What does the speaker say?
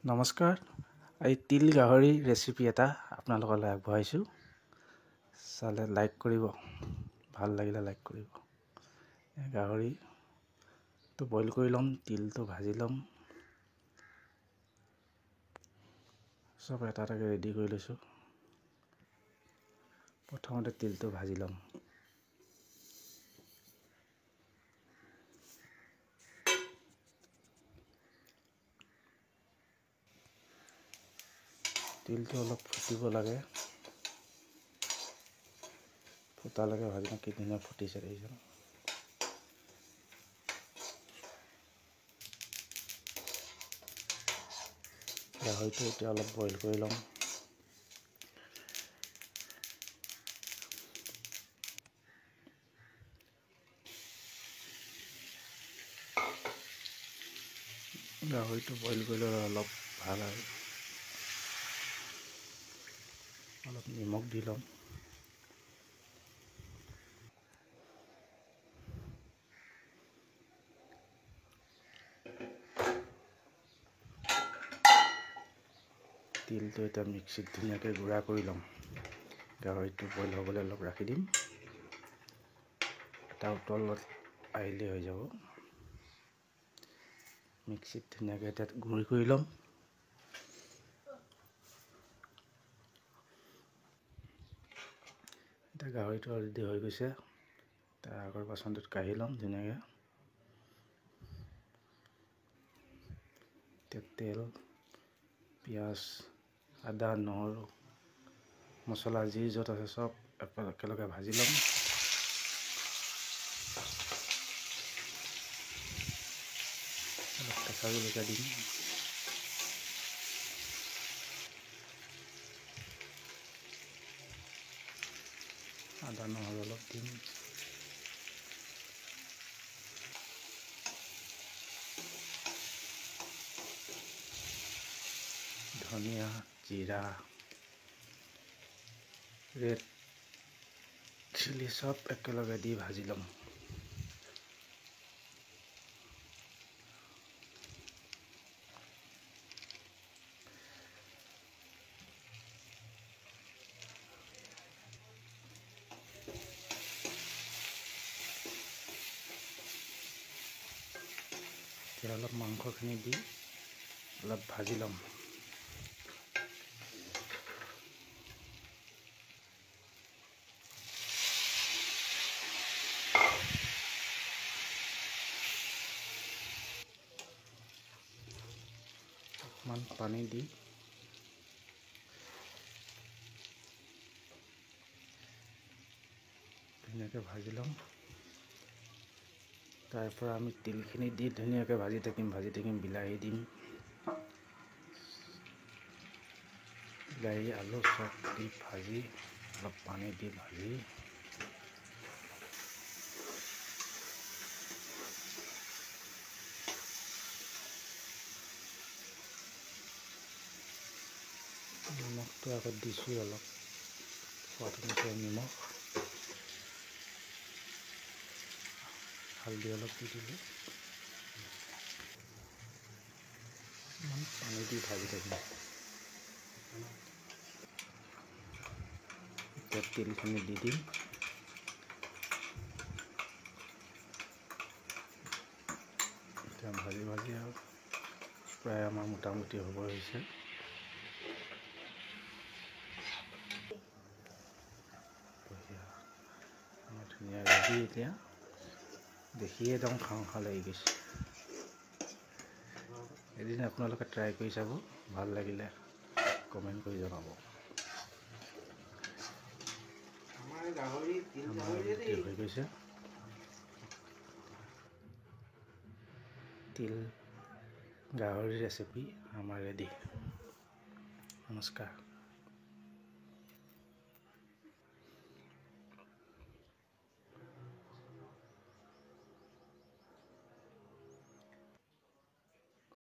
নমস্কাৰ, আজি তিল গাহৰি ৰেচিপি এটা আপোনালোকলৈ আগবঢ়াইছোঁ। চালে লাইক কৰিব, ভাল লাগিলে লাইক কৰিব। গাহৰিটো বইল কৰি ল'ম, তিলটো ভাজি ল'ম, চব এটা এটাকৈ ৰেডি কৰি লৈছোঁ। প্ৰথমতে তিলটো ভাজি ল'ম। তিলটো অলপ ফুটিব লাগে, ফুটালৈকে ভাজি লওঁ। কি ধুনীয়া ফুটিছে দেখিছে। গাহৰিটো এতিয়া অলপ বইল কৰি ল'ম। গাহৰিটো বইল কৰি ল'লে অলপ ভাল হয়। অলপ নিমখ দি ল'ম। তিলটো এতিয়া মিক্সিত ধুনীয়াকৈ গুড়া কৰি ল'ম। গাহৰিটো বইল হ'বলৈ অলপ ৰাখি দিম, এটা উতলত আহিলেই হৈ যাব। মিক্সিত ধুনীয়াকৈ এতিয়া গুড়ি কৰি ল'ম। এতিয়া গাহৰিটো ৰেডি হৈ গৈছে। তাৰ আগৰ বাচনটোত কাঢ়ি ল'ম ধুনীয়াকৈ। এতিয়া তেল, পিঁয়াজ, আদা, নহৰু, মছলা যি য'ত আছে চব একেলগে ভাজি ল'ম। অলপ কেঁচা জলকীয়া দিম। আদা নহৰু অলপ দিম। ধনিয়া, জিৰা, ৰেড চিলি চব একেলগে দি ভাজি ল'ম। এতিয়া অলপ মাংসখিনি দি অলপ ভাজি ল'ম। অকণমান পানী দি ধুনীয়াকৈ ভাজি ল'ম। তাৰ পৰা আমি তিলখিনি দি ধুনীয়াকৈ ভাজি থাকিম, ভাজি থাকিম। বিলাহী দিম, বিলাহী, আলু চব দি ভাজি অলপ পানী দি ভাজি নিমখটো আগত দিছোঁ, অলপ সোৱাদ অনুসৰি নিমখ, হালধি অলপ দি দিলোঁ। ইমান পানী দি ভাজি থাকিম। এতিয়া তিলখিনি দি দিম। এতিয়া ভাজি ভাজি আৰু প্ৰায় আমাৰ মোটামুটি হ'ব হৈছে। বঢ়িয়া, আমাৰ ধুনীয়া ৰেডি। এতিয়া দেখিয়ে একদম খাওঁ খাওঁ লাগি গৈছে। এদিন আপোনালোকে ট্ৰাই কৰি চাব, ভাল লাগিলে কমেণ্ট কৰি জনাব। আমাৰ ৰেডি হৈ গৈছে তিল গাহৰি ৰেচিপি আমাৰ ৰেডি। নমস্কাৰ।